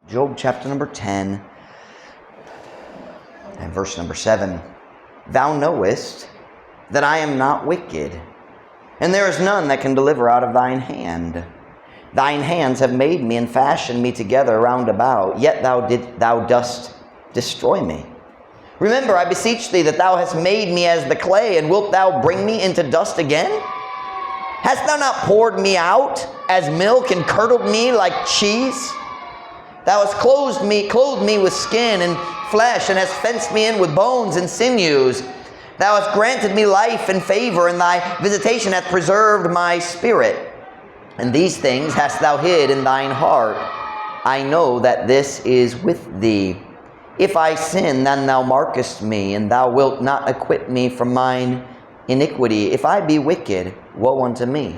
Job chapter number 10 and verse number 7. "Thou knowest that I am not wicked, and there is none that can deliver out of thine hand. Thine hands have made me and fashioned me together round about, yet thou dost destroy me. Remember, I beseech thee, that thou hast made me as the clay, and wilt thou bring me into dust again? Hast thou not poured me out as milk and curdled me like cheese? Thou hast clothed me with skin and flesh, and hast fenced me in with bones and sinews. Thou hast granted me life and favor, and thy visitation hath preserved my spirit. And these things hast thou hid in thine heart. I know that this is with thee. If I sin, then thou markest me, and thou wilt not acquit me from mine iniquity. If I be wicked, woe unto me.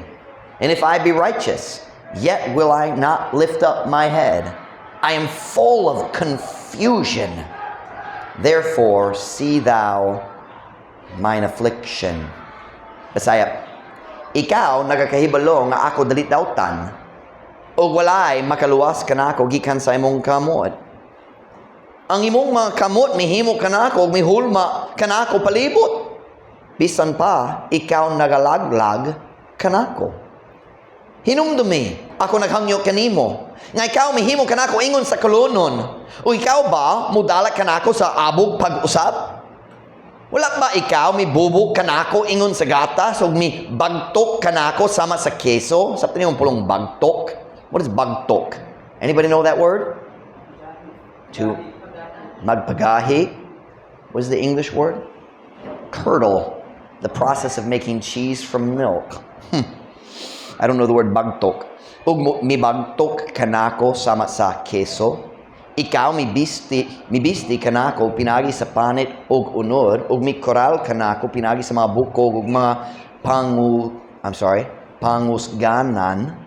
And if I be righteous, yet will I not lift up my head. I am full of confusion. Therefore, see thou mine affliction." Bisaya. "Ikaw nagakahibalo nga ako dili dautan ug walay makaluwas kanako gikan sa imong kamot. Ang imong mga kamot mihimo kanako ug mihulma kanako palibot. Bisan pa ikaw nagalaglag kanako. Hinumdumi, ako naghangyo kanimo nga ikaw mihimo kanako ingon sa kolonon. O ikaw ba mudala kanako sa abog pag-usab? Wala ba ikaw mibubog kanako ingon sa gatas ug mi bagtok kanako sama sa keso?" Sa yung pulong "bagtok"? What is "bagtok"? Anybody know that word? To magpagahi. What is the English word? Curdle. The process of making cheese from milk. I don't know the word "bagtok." "Ug mibagtok kanako sama sa keso. Ikaw mibisti kanako pinagi sa panit ug unod ug mikoral kanako pinagi sa mga bukog ug mga pangu I'm sorry, pangusganan.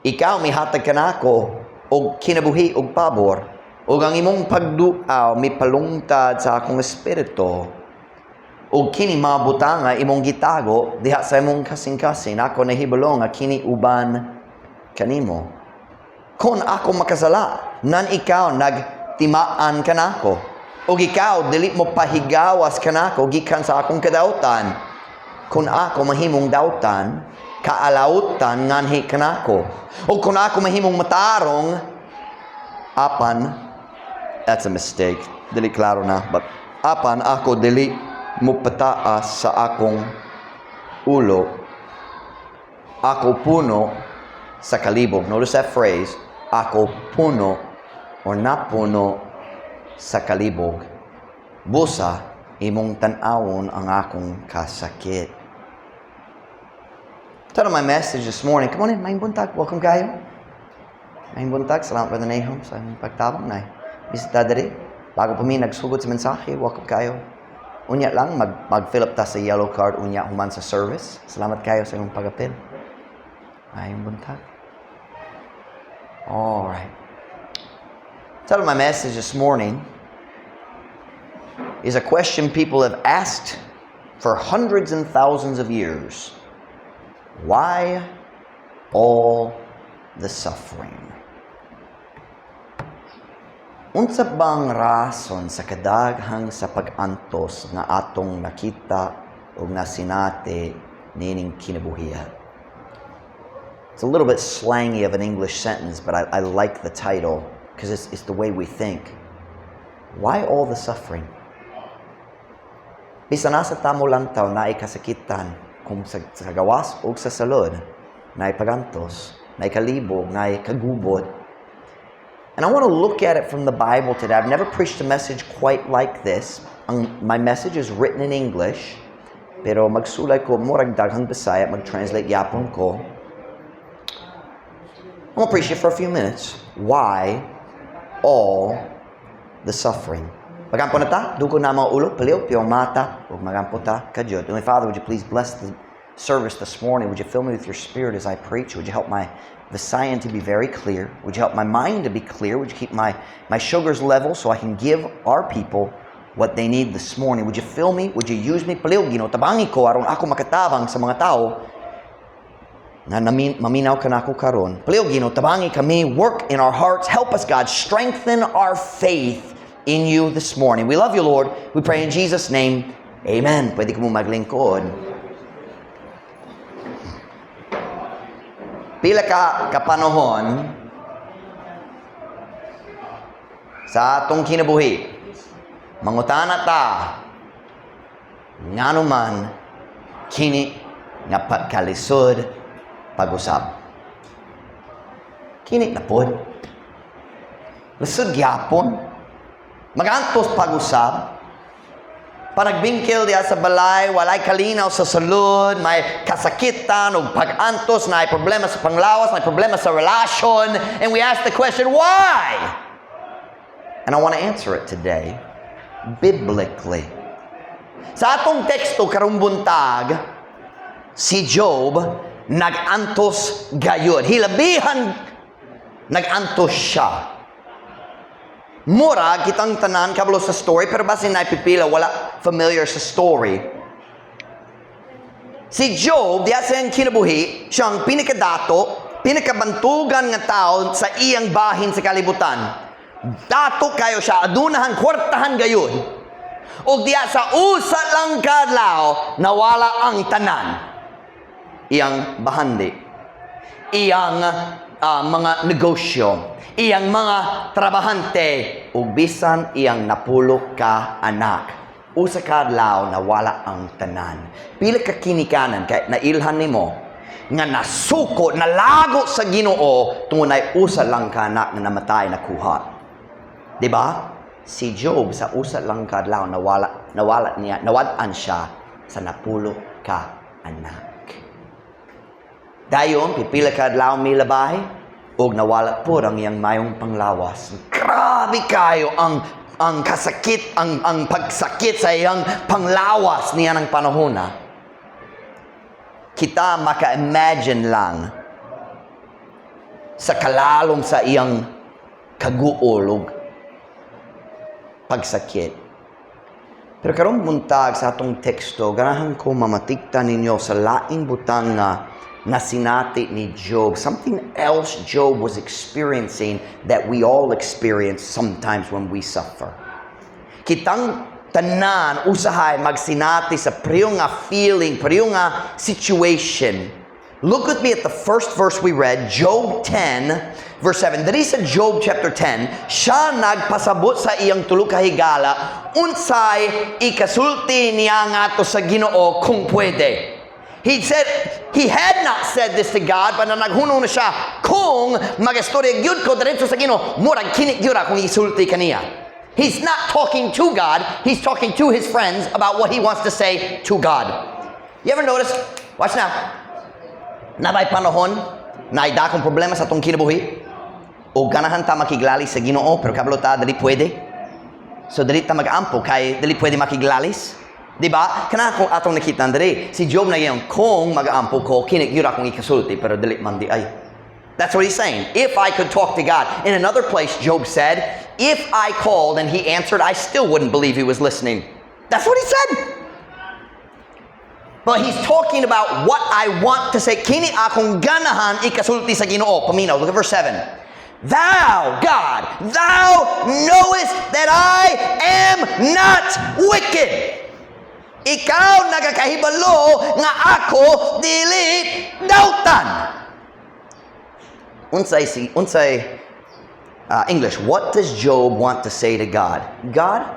Ikaw mihatag kanako og kinabuhi ug pabor ug ang imong pagduaw mipalungtad sa akong espiritu. Ug kini mga butanga imong gitago diha sa imong kasing-kasing. Ako nahibalo nga kini uban kanimo. Kon ako makasala, nan ikaw nagtimaan kanako. Ug ikaw dili mo pahigawas kanako gikan sa akong kadautan. Kung ako mahimong dautan, kaalautan nganhi kanako. Ug kung ako mahimong matarong, apan," that's a mistake, dili klaro na, but "apan ako dili mopataas sa akong ulo. Ako puno sa kalibog." Notice that phrase, "ako puno" or "napuno sa kalibog." "Busa, imong tan-awon ang akong kasakit." Title of my message this morning. Come on in, maayong buntag. Welcome kayo. Maayong buntag. Salamat, Brother Nahum, sa imong pagtabang na bisita diri. Bago pa mi nagsugod sa mensahe, welcome kayo. Unya lang, mag-fill up ta sa yellow card unya human sa service. Salamat kayo sa imong pag-apil. Maayong buntag. All right. Title of my message this morning is a question people have asked for hundreds and thousands of years. Why all the suffering? Unsa bang rason sa kadaghang sa pag-antos nga atong nakita o nasinati niining kinabuhian? It's a little bit slangy of an English sentence, but I like the title because it's the way we think. Why all the suffering? Bisan asa ta molantaw, naay kasakitan kung sa gawas o sa sulod, naay pagantos, naay kalibog, naay kagubot. And I want to look at it from the Bible today. I've never preached a message quite like this. My message is written in English, pero magsulay ko murag daghang Bisaya, mag-translate gyapon ko. I'm going to preach it for a few minutes. Why all the suffering? Magampo na ta, duko na mga ulo, palihog, piyong mata, ug magampo ta kadyot. My Father, would you please bless the service this morning? Would you fill me with your Spirit as I preach? Would you help my Visayan to be very clear? Would you help my mind to be clear? Would you keep my sugars level so I can give our people what they need this morning? Would you fill me? Would you use me? Palihog, Ginoo, tabangi ko aron ako makatabang sa mga tao. Nga namin, maminaw kanako karon. Palihog, Ginoo, tabangi kami, work in our hearts. Help us, God, strengthen our faith in you this morning. We love you, Lord. We pray in Jesus' name. Amen. Pwede kamo maglingkod. Pila ka kapanahon sa atong kinabuhi, mangutana ta, ngano man kini nga pagkalisod pag-usab? Kini na pod. Lisod gyapon. Magantos pag-usab. Panagbingkil diya sa balay, walay kalinaw sa sulod, may kasakitan o pag-antos, na problema sa panglawas, may problema sa relasyon, and we ask the question, why? And I want to answer it today, biblically. Sa atong teksto karong buntag, si Job nag-antos gayud. Hilabihan nag-antos siya. Mura, kitang tanan, kabalo sa story, pero basin na pipila, wala familiar sa story. Si Job, diya sa iyang kinabuhi, siyang pinakadato, pinakabantugan nga tao sa iyang bahin sa kalibutan. Dato kayo siya, adunahan, kwartahan gayud. O diya sa usa lang kadlaw, nawala ang tanan. Iyang bahandi. Iyang mga negosyo, iyang mga trabahante, ug bisan iyang 10 ka anak. Usa ka adlaw nawala ang tanan. Pila ka kinikanan kay nailhan nimo nga nasuko, nalago sa Ginoo tungod nay usa lang ka anak nga namatay na kuha. Di ba? Si Job sa usa lang ka adlaw nawala, nawala niya, nawad-an siya sa 10 ka anak. Dayon, pipila ka adlaw milabay, ug nawala po ang iyang mayong panglawas. Grabe kayo ang kasakit, ang pagsakit sa iyang panglawas niya ng panahon na. Kita maka-imagine lang sa kalalom sa iyang kaguol ug pagsakit. Pero karong buntag sa atong teksto, ganahan ko mamatikta ninyo sa laing butang nga nasinati ni Job. Something else Job was experiencing that we all experience sometimes when we suffer. Kitang tanan usahay magsinati sa pareho nga feeling, pareho nga situation. Look with me at the first verse we read, Job 10, verse 7. Diri sa Job chapter 10, siya nagpasabot sa iyang tulo ka higala, unsay ikasulti niya ngadto sa Ginoo kung pwede. He said, he had not said this to God, but na naghunong na siya, kung magastorya gyud ko diretso sa Ginoo, murag kini gyud akong isulti kaniya. He's not talking to God, he's talking to his friends about what he wants to say to God. You ever notice? Watch now. Naa bay panahon na dakong problema sa atong kinabuhi o ganahan ta makiglalis sa Ginoo pero kabalo ta dili pwede. So dili ta mag-ampo kay dili pwede makiglalis. Di ba? Kana akong atong nakita diri. Si Job na ingon, kung mag-ampo ko, kini gyud akong ikasulti pero dili man diay. That's what he's saying. If I could talk to God. In another place, Job said, if I called and he answered, I still wouldn't believe he was listening. That's what he said. But he's talking about what I want to say. Kini akong ganahan ikasulti sa Ginoo. Paminaw, look at verse 7. Thou, God, thou knowest that I am not wicked. Ikaw nagakahibalo nga ako dili dautan. Unsay si unsay English, what does Job want to say to God? God,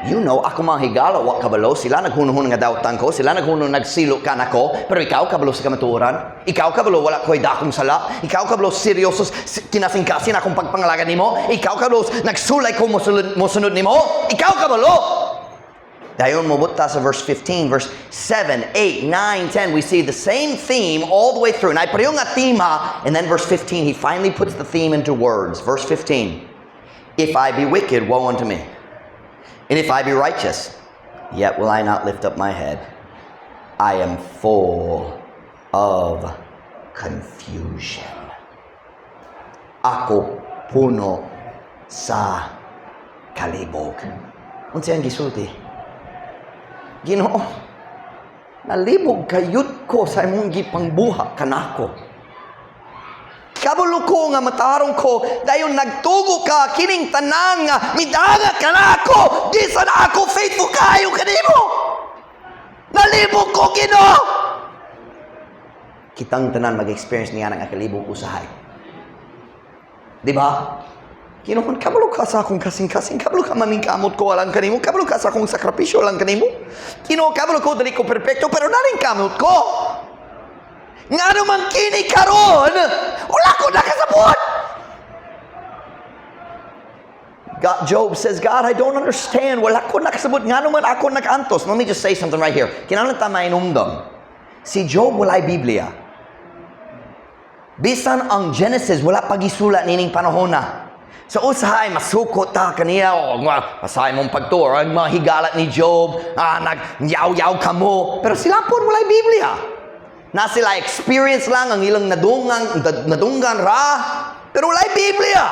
you know, ako mga higala, wa kabalo, sila naghunong nga dautan ko, sila naghunong nagsilo ka nako, pero ikaw kabalo sa kamatuoran. Ikaw kabalo wala ko'y dakong sala. Ikaw kabalo seryoso kinasingkasin akong pagpangalaga nimo. Ikaw kabalo nagsulay ko mosunod nimo. Ikaw kabalo. Dayon mobot ta sa verse 15, verse 7, 8, 9, 10. We see the same theme all the way through. Na pareho nga tema, and then verse 15, he finally puts the theme into words. Verse 15, "If I be wicked, woe unto me. And if I be righteous, yet will I not lift up my head. I am full of confusion." Ako puno sa kalibog. Unsa ang gisulti? Ginoo, nalibog kayud ko sa imong gipangbuhat kanako. Kabalo ko nga matarong ko, dayon nagtugo ka kining tanan nga midanga kanako, bisan ako faithful kayo kanimo. Nalibog ko, Ginoo. Kitang tanan mag-experience niya ng kalibog usahay. Di ba? Ginoo, kabalo ka sa akong kasing-kasing, kabalo ka maningkamot ko alang kanimo, kabalo ka sa akong sakripisyo alang kanimo. Ginoo, kabalo ko dili ko perpekto, pero naningkamot ko. Ngano man kini karon, wala ko nakasabot. God, Job says, "God, I don't understand. Wala ko nakasabot. Ngano man ako nag-antos?" Let me just say something right here. Kinahanglan ta mainumdum. Si Job walay Biblia. Bisan ang Genesis, wala pa gisulat nining panahon na. Sa usahay, masuko ta kaniya, o nga, masahay mong pagtuo, ang mga higalat ni Job, nag-yaw-yaw ka mo. Pero sila po walay Biblia. Na sila experience lang ang ilang nadungan, nadunggan ra, pero walay Biblia.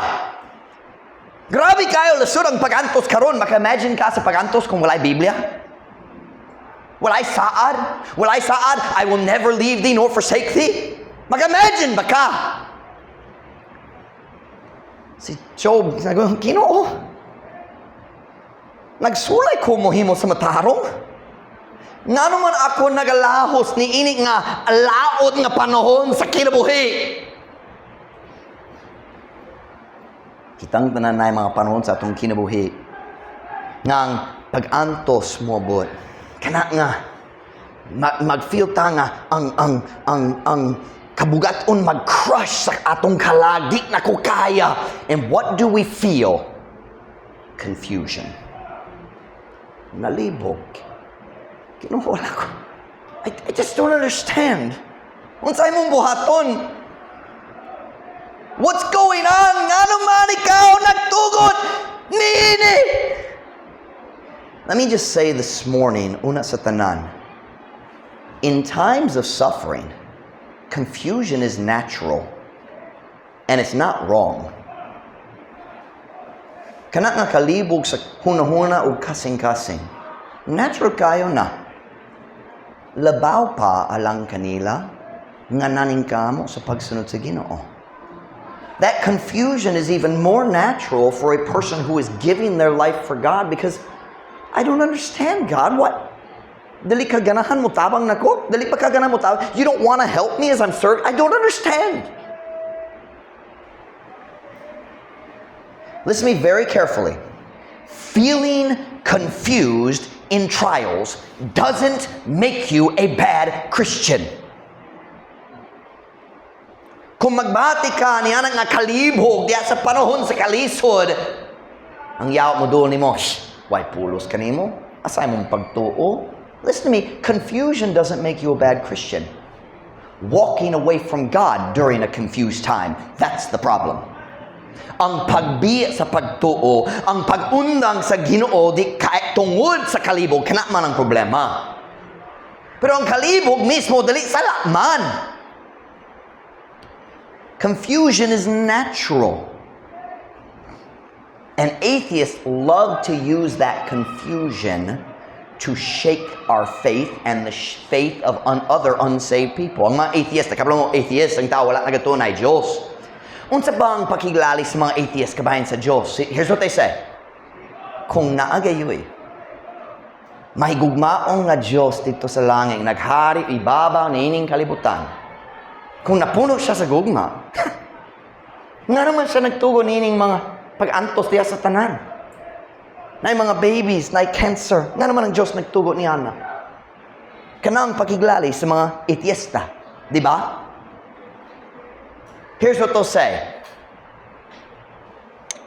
Grabe kayo, lisod ang pagantos karon. Maka-imagine ka sa pagantos kung walay Biblia? Walay saad? Walay saad, "I will never leave thee nor forsake thee." Maka-imagine ba ka? Si Job, sabi, "Ginoo, nagsulay ko mohimo sa matarong. Ngano man ako nagalahos ni ini nga laot nga panahon sa kinabuhi?" Kitang tanan na mga panahon sa atong kinabuhi nga ang pag-antos moabot. Kana nga mag-feel ta nga ang kabugaton mag-crush sa atong kalag, di na ko kaya. And what do we feel? Confusion. Nalibog. Ginoo, wala ko. I just don't understand. Unsay mong buhaton? What's going on? Ngano man ikaw nagtugot niini? Let me just say this morning, una sa tanan, in times of suffering, confusion is natural and it's not wrong. Kana nga kalibog sa hunahuna ug kasing-kasing, natural kayo na. Labaw pa alang kanila nga naningkamo sa pagsunod sa Ginoo. That confusion is even more natural for a person who is giving their life for God because I don't understand, God. What? Dili ka ganahan mo tabang nako? Dili pa ka ganahan mo tabang? You don't want to help me as I'm serving? I don't understand. Listen to me very carefully. Feeling confused in trials doesn't make you a bad Christian. Kung magbati ka niya nga kalibog diya sa panahon sa kalisod, ang yaw mo doon nimo, "Shh, way pulos kanimo? Asay mong pagtuo?" Listen to me, confusion doesn't make you a bad Christian. Walking away from God during a confused time, that's the problem. Ang pagbiya sa pagtuo, ang pag-undang sa Ginoo di kay tungod sa kalibog, kana man ang problema. Pero ang kalibog mismo dili sala man. Confusion is natural. And atheists love to use that confusion to shake our faith and the faith of other unsaved people. Ang mga atheist, kabalo mo atheist, ang tao wala nagatuo na Diyos. Unsa ba ang pakiglali sa mga atheist kabahin sa Diyos? Here's what they say. Kung naa gayoy mahigugmaong nga Diyos dito sa langit, naghari ibabaw niining kalibutan. Kung napuno siya sa gugma, nga naman siya nagtugo niining mga pag-antos diya sa tanan. Nay mga babies, nay cancer. Nga naman ang Diyos nagtugo ni ana. Kanang pakiglali sa mga atheista. Di ba? Here's what they'll say.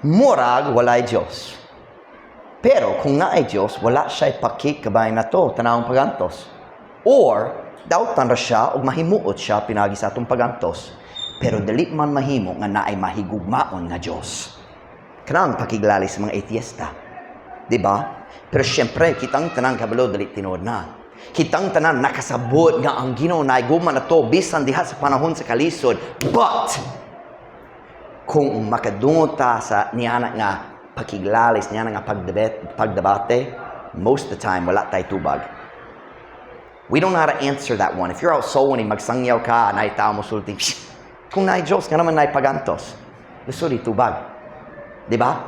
Murag walay Diyos. Pero kung naay Diyos, wala siya'y pakikabay na to, tanawang pagantos. Or, dautan ra siya og mahimuot siya pinagi sa atong pagantos. Pero dili man mahimo nga naay mahigugmaon nga Diyos. Kanang pakiglali sa mga atheista. Di ba? Pero siyempre, kitang tanang kabalo dili tinuod na. Kitang tanan nakasabot nga ang Ginoo naay gugma na to bisan diha sa panahon sa kalisod. But kung makadungog ta sa niana nga pakiglalis, niana nga pagdebate, most of the time wala tay tubag. We don't know how to answer that one. If you're out soul winning, magsangyaw ka, na tao mo sulti, "Shh, Kung naay Diyos, ngano man naay pagantos? Lisod itubag. Di ba?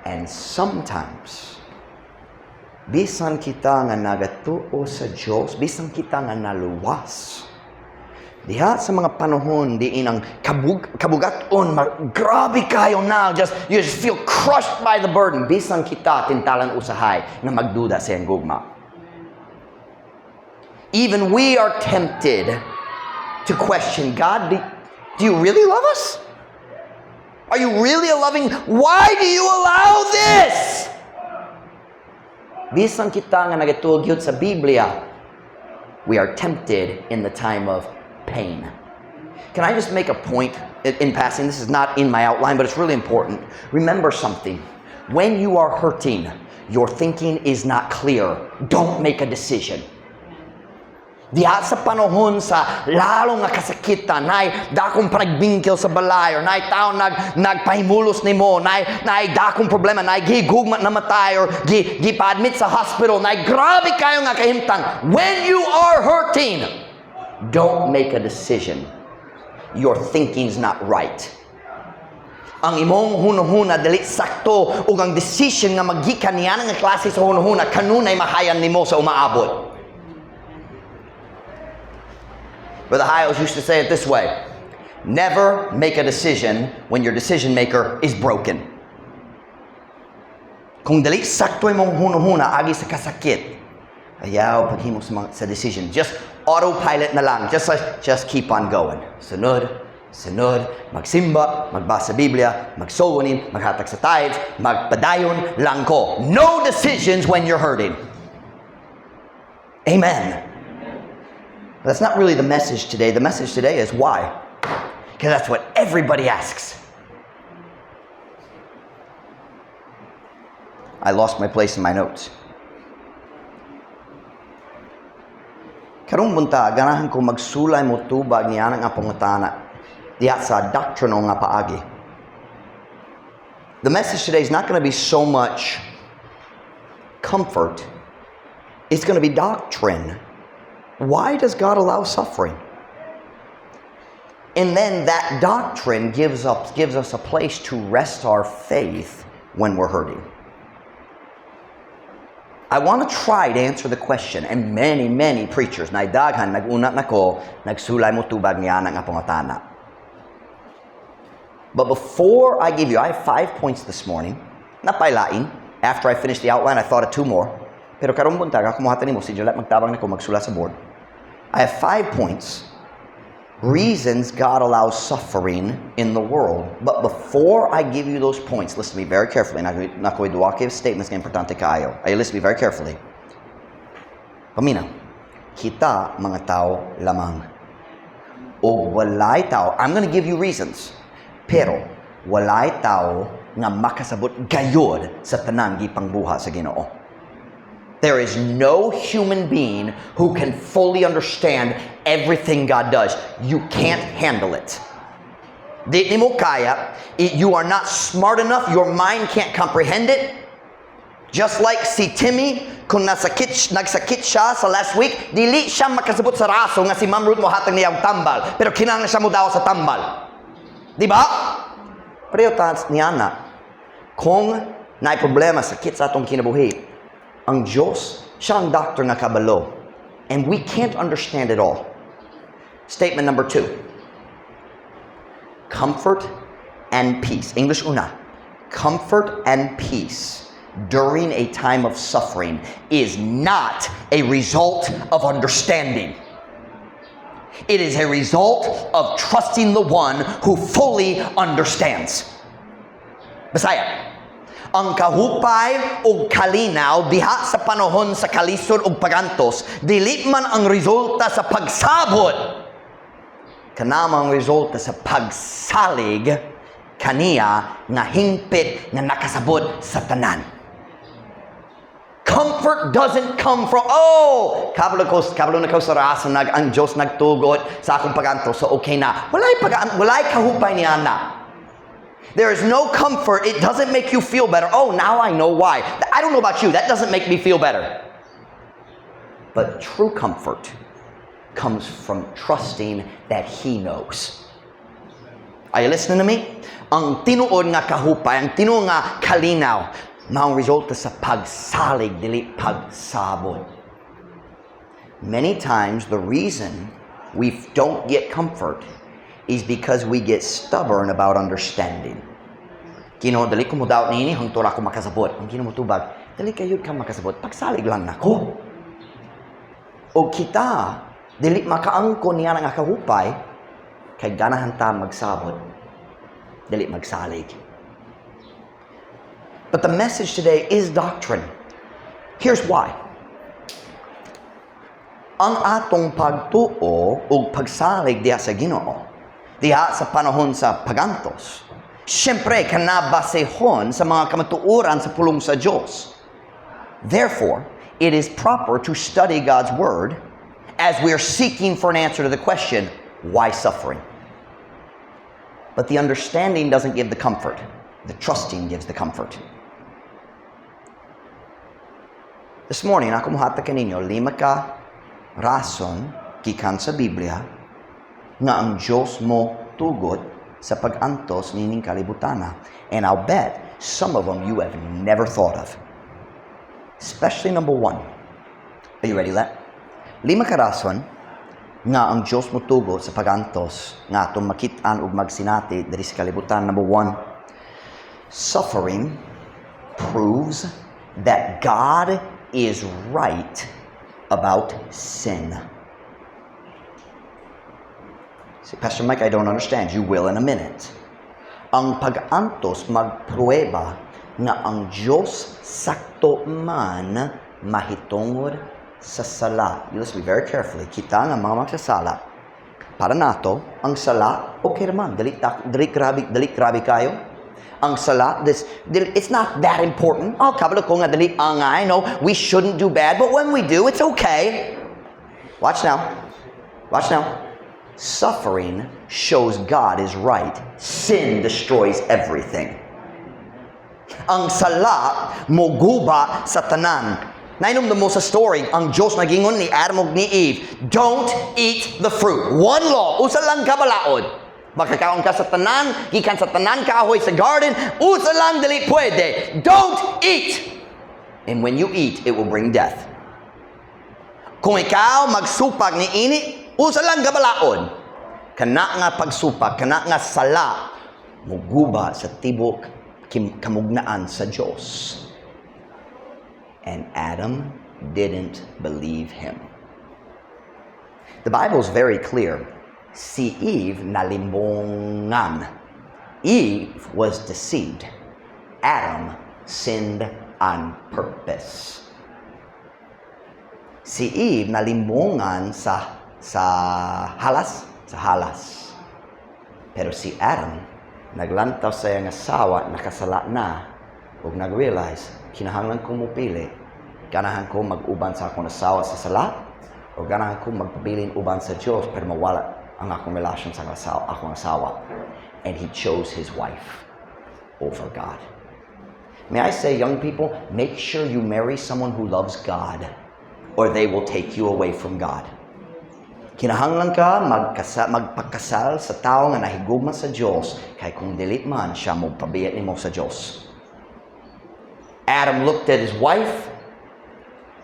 And sometimes, bisan kita nga nagatuo sa Diyos, bisan kita nga naluwas, diha sa mga panahon diin ang kabugaton, grabe kayo na, you just feel crushed by the burden. Bisan kita tintalan usahay nga magduda sa iyang gugma. Even we are tempted to question God, do you really love us? Are you really a loving? Why do you allow this? Bisan kita nga nagatuo gyud sa Biblia, we are tempted in the time of pain. Can I just make a point in passing? This is not in my outline, but it's really important. Remember something. When you are hurting, your thinking is not clear. Don't make a decision. Diha sa panahon sa lalo nga kasakitan, naay dakong panagbingkil sa balay, or naay tao nagpahimulos nimo, naay dakong problema, naay gihigugma namatay, or gipa-admit sa hospital, naay grabe kayo nga kahimtang. When you are hurting, don't make a decision. Your thinking's not right. Ang imong hunahuna dili sakto ug ang decision nga magikan niya nga klase sa hunahuna kanunay mahayan nimo sa umaabot. Brother Hiles used to say it this way: "Never make a decision when your decision maker is broken." Kung dili sakto imong hunahuna agi sa kasakit, ayaw paghimo sa decision. Just autopilot na lang. Just keep on going. Sunod, sunod, magsimba, magbasa Biblia, magsogonin, maghatag sa tithes, magpadayon lang ko. No decisions when you're hurting. Amen. But that's not really the message today. The message today is why. Because that's what everybody asks. I lost my place in my notes. Karong buntag, ganahan ko magsulay mo tubag niya nga pangutana diha sa doctrinal nga paagi. The message today is not going to be so much comfort. It's going to be doctrine. Why does God allow suffering? And then that doctrine gives us a place to rest our faith when we're hurting. I want to try to answer the question, and many, many preachers, na daghan, nag-una nako, nagsulay mo tubag niya nga pangatana. But before I give you, I have 5 points this morning. Napailain. After I finished the outline, I thought of 2 more. Pero karong buntag, ako mohatag nimo, si Gillette magtabang nako magsulat sa board. I have 5 points. Reasons God allows suffering in the world. But before I give you those points, listen to me very carefully. Nakoy duha ka statements nga importante kaayo. Ay, listen to me very carefully. Paminaw, kita mga tao lamang. O walay tao, I'm going to give you reasons. Pero walay tao nga makasabot gayod sa tanang gipangbuhat sa Ginoo. There is no human being who can fully understand everything God does. You can't handle it. Di nimo kaya. You are not smart enough. Your mind can't comprehend it. Just like si Timmy, kung nagsakit siya sa last week, dili siya makasabot sa raso nga si Ma'am Ruth mohatag niya og tambal. Pero kinahanglan siya modaw sa tambal. Di ba? Pareho ta niya na. Kung naay problema, sakit sa atong kinabuhi, ang Diyos, siya ang doctor nga kabalo. And we can't understand it all. Statement number 2. Comfort and peace. English una. Comfort and peace during a time of suffering is not a result of understanding. It is a result of trusting the one who fully understands. Bisaya. Ang kahupay ug kalinaw diha sa panahon sa kalisod ug pagantos, dili man ang resulta sa pagsabot, kanamang resulta sa pagsalig kaniya nga hingpit nga nakasabot sa tanan. Comfort doesn't come from, oh, kabalo na ko sa rason, ang Diyos nagtugot sa akong pagantos, so okay na. Walay kahupay niya na. There is no comfort. It doesn't make you feel better. Oh, now I know why. I don't know about you. That doesn't make me feel better. But true comfort comes from trusting that He knows. Are you listening to me? Ang tinuod nga kahupay, ang tinuod nga kalinaw, maong resulta sa pagsalig, dili pagsabot. Many times, the reason we don't get comfort is because we get stubborn about understanding. "Ginoo, dili ko modaot niini hangtod ako makasabot." Ang Ginoo motubag, "Dili kaayo ka makasabot. Pagsalig lang nako." O kita, dili makaangkon niya nga kahupay, kay ganahan ta magsabot, dili magsalig. But the message today is doctrine. Here's why. Ang atong pagtuo ug pagsalig diha sa Ginoo, diha sa panahon sa pagantos, siyempre kanabasehon sa mga kamatuoran sa pulong sa Dios. Therefore, it is proper to study God's Word as we are seeking for an answer to the question, why suffering? But the understanding doesn't give the comfort. The trusting gives the comfort. This morning, ako muhatag kaninyo lima ka rason gikan sa Biblia nga ang Diyos mo tugot sa pag-antos nining kalibutana. And I'll bet some of them you have never thought of. Especially number one. Are you ready, Let? Lima ka rason nga ang Diyos mo tugot sa pagantos nga atong makit-an ug magsinati diri sa kalibutan. Number one, suffering proves that God is right about sin. Say, "Pastor Mike, I don't understand." You will in a minute. Ang pag-antos magprueba nga ang Diyos sakto man mahitungod sa sala. You listen to me very carefully. Kita nga mga magsasala, para nato, ang sala, okay naman. Dili, dili grabe, dili grabe kaayo. Ang sala, this, dili, it's not that important. Oh, kabalo ko nga dili ang I know we shouldn't do bad, but when we do, it's okay. Watch now. Watch now. Suffering shows God is right. Sin destroys everything. Ang sala moguba sa tanan. Nahinumdom mo sa story, ang Diyos nagingon ni Adam ug ni Eve, "Don't eat the fruit." One law, usa lang ka balaod. Makakaon ka sa tanan, gikan sa tanan kahoy sa garden, usa lang dili pwede. Don't eat. And when you eat, it will bring death. Kung ikaw magsupak ni ini, usa lang ka balaod. Kana nga pagsupak, kana nga sala, muguba sa tibok kamugnaan sa Diyos. And Adam didn't believe him. The Bible is very clear. Si Eve nalimbongan. Eve was deceived. Adam sinned on purpose. Si Eve nalimbongan sa halas, sa halas. Pero si Adam naglantaw sa iyang asawa, nakasala na ug nag-realize, "Kinahanglan ko mopili. Ganahan ko mag-uban sa akong asawa sa sala o ganahan ko magpabilin uban sa Dios pero mawala ang akong relasyon sa akong asawa." And he chose his wife over God. May I say, young people, make sure you marry someone who loves God or they will take you away from God. Kinahanglan ka magpakasal sa tao nga nahigugma sa Dios kay kung dili man, siya mo pabiya nimo sa Dios. Adam looked at his wife,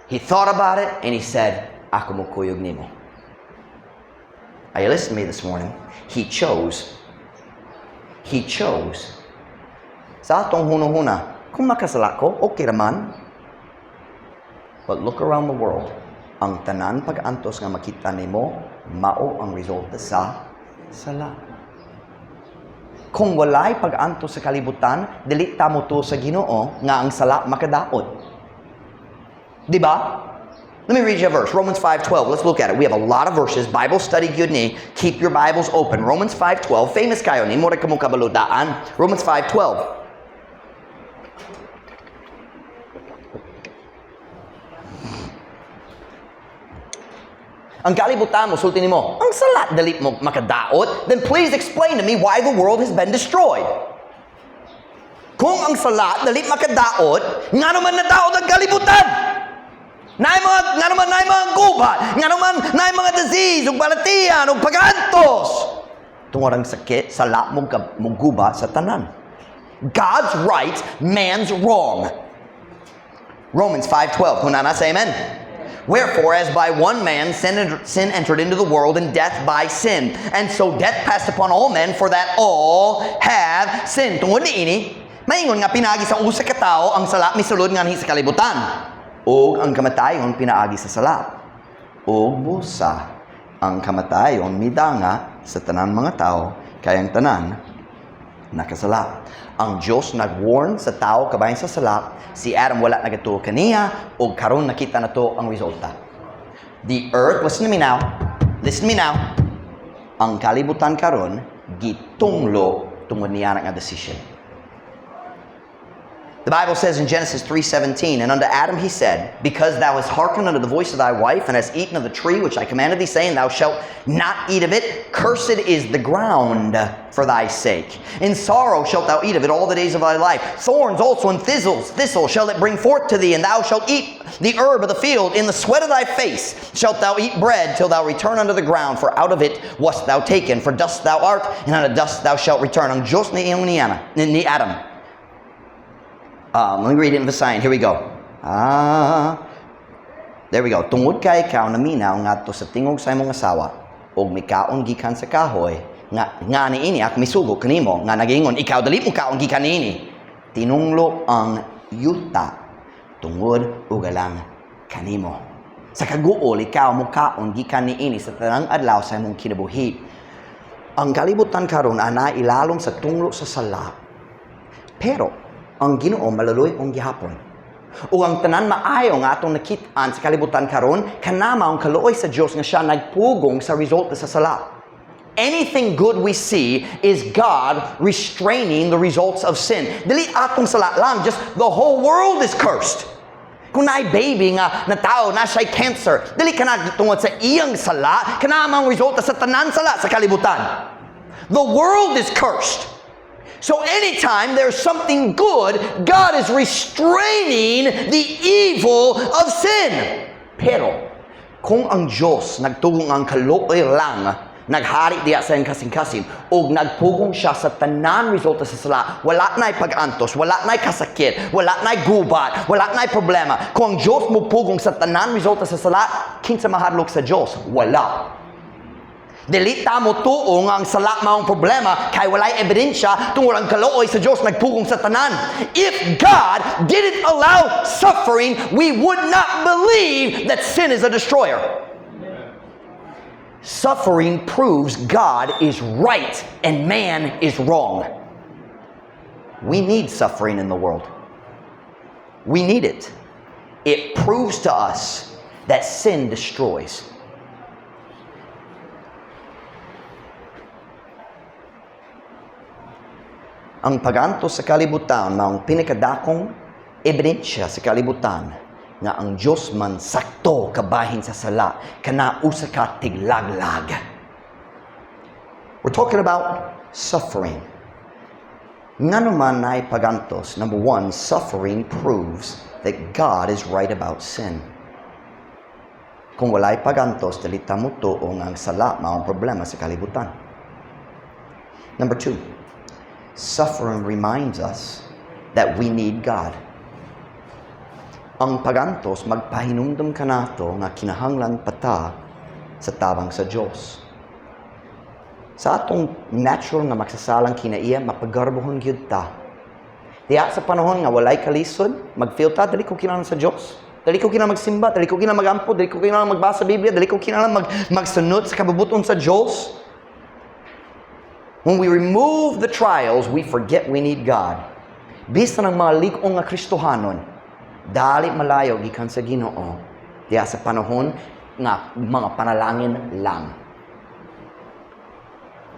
he thought about it, and he said, "Ako mo kuyog nimo." Are you listening to me this morning? He chose. He chose. Sa atong hunahuna, kung makasala ko, okay raman. But look around the world. Ang tanan pag-antos nga makita nimo, mao ang resulta sa sala. Kung walay pag-antos sa kalibutan, dili ta motuo sa Ginoo nga ang sala makadaot. Di ba? Let me read you a verse. Romans 5:12. Let's look at it. We have a lot of verses. Bible study gyud ni. Keep your Bibles open. Romans 5:12. Famous kaayo ni. Mura kamo kabalo daan. Romans 5:12. Ang kalibutan mo, sulti nimo, ang sala dili mo makadaot, then please explain to me why the world has been destroyed. Kung ang sala dili makadaot, ngano man nadaot ang kalibutan? Naay mga ngano man naay mga gubat, ngano man naay mga disease ug balatian ug pagantos? Tungod ang sakit, sala mo muguba sa tanan. God's right, man's wrong. Romans 5:12. Kung naa na, say amen. "Wherefore, as by one man sin entered into the world, and death by sin. And so death passed upon all men, for that all have sinned." Tungod niini, maingon nga pinaagi sa usa ka tawo ang sala misulod nganhi sa kalibutan. Ug ang kamatayon pinaagi sa sala. Ug busa ang kamatayon midanga sa tanan mga tao kay ang tanan nakasala. Ang Diyos nag-warn sa tao kabahin sa sala, si Adam wala nagatuo kaniya, ug karon nakita nato ang resulta. The earth, listen to me now, listen to me now, ang kalibutan karon gitunglo tungod niya nga decision. The Bible says in Genesis 3:17, "And unto Adam he said, 'Because thou hast hearkened unto the voice of thy wife, and hast eaten of the tree which I commanded thee, saying, Thou shalt not eat of it, cursed is the ground for thy sake. In sorrow shalt thou eat of it all the days of thy life. Thorns also and thistles shall it bring forth to thee, and thou shalt eat the herb of the field. In the sweat of thy face shalt thou eat bread till thou return unto the ground, for out of it wast thou taken. For dust thou art, and unto dust thou shalt return.'" Ang Diyos ni iyong ni Adam. Let me read it in Visayan. Here we go. Ah, there we go. "Tungod kay ikaw naminaw ngadto sa tingog sa imong asawa ug mikaon gikan sa kahoy nga niini ako misugo kanimo nga nagingon ikaw dili mokaon gikan niini, tinunglo ang yuta tungod ug alang kanimo. Sa kaguol ikaw mokaon gikan niini sa tanang adlaw sa imong kinabuhi." Ang kalibutan karon ana ilalom sa tunglo sa sala. Pero ang Ginoo maluluy-on gihapon. Ug ang tanan maayo nga atong nakit-an sa kalibutan karon kana maong kaluoy sa Dios nga siya nagpugong sa resulta sa sala. Anything good we see is God restraining the results of sin. Dili atong sala lang, just the whole world is cursed. Kung naay baby nga na tao na siya'y cancer, dili kana tungod sa iyang sala, kana ang resulta sa tanan sala sa kalibutan. The world is cursed. So anytime there's something good, God is restraining the evil of sin. Pero, kung ang Diyos nagtugong ang kaluoy lang, naghari diya sa iyang kasing-kasing, ug nagpugong siya sa tanan resulta sa sala, wala na'y pag-antos, wala na'y kasakit, wala na'y gubat, wala na'y problema. Kung ang Diyos mupugong sa tanan resulta sa sala, kinsa mahadlok sa Diyos? Wala. Dili ta motuo nga ang sala maong problema kay walay ebidensya tungod ang kaluoy sa Dios nagpugong sa tanan. If God didn't allow suffering, we would not believe that sin is a destroyer. Suffering proves God is right and man is wrong. We need suffering in the world. We need it. It proves to us that sin destroys. Ang pagantos sa kalibutan maong pinakadakong ebidensya sa kalibutan nga ang Diyos man sakto kabahin sa sala, kana usa ka tiglaglag. We're talking about suffering. Ngano man naay pagantos? Number one, suffering proves that God is right about sin. Kung walay pagantos, dili ta motuo nga ang sala maong problema sa kalibutan. Number two, suffering reminds us that we need God. Ang pagantos magpahinumdum kanato nga kinahanglan pa ta sa tabang sa Dios. Sa atong natural nga magsasalang kinaiya, mapagarbohon gyud ta. Diya sa panahon nga walay kalisod, mag-feel ta, dili ko kinahanglan sa Dios. Dili ko kinahanglan magsimba, dili ko kinahanglan magampo, dili ko kinahanglan magbasa sa Biblia, dili ko kinahanglan magsunod sa kabubuton sa Dios. When we remove the trials, we forget we need God. Bisan ang mga lig-on nga Kristohanon, dali malayo gikan sa Ginoo, diya sa panahon nga mga panalangin lang.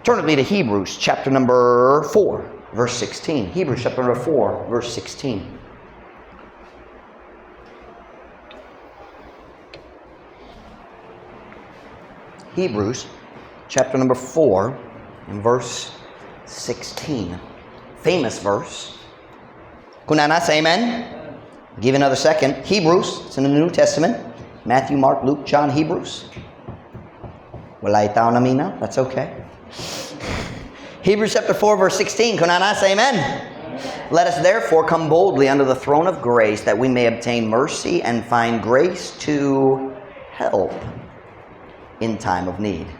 Turn with me to Hebrews chapter number 4, verse 16. Hebrews chapter number 4, verse 16. Hebrews chapter number 4 and verse 16. Famous verse. Kung naa na, say amen. Give another second. Hebrews, it's in the New Testament. Matthew, Mark, Luke, John, Hebrews. Walay tao naminaw, that's okay. Hebrews chapter 4 verse 16. Kung naa na, say amen. Let us therefore come boldly unto the throne of grace, that we may obtain mercy and find grace to help in time of need.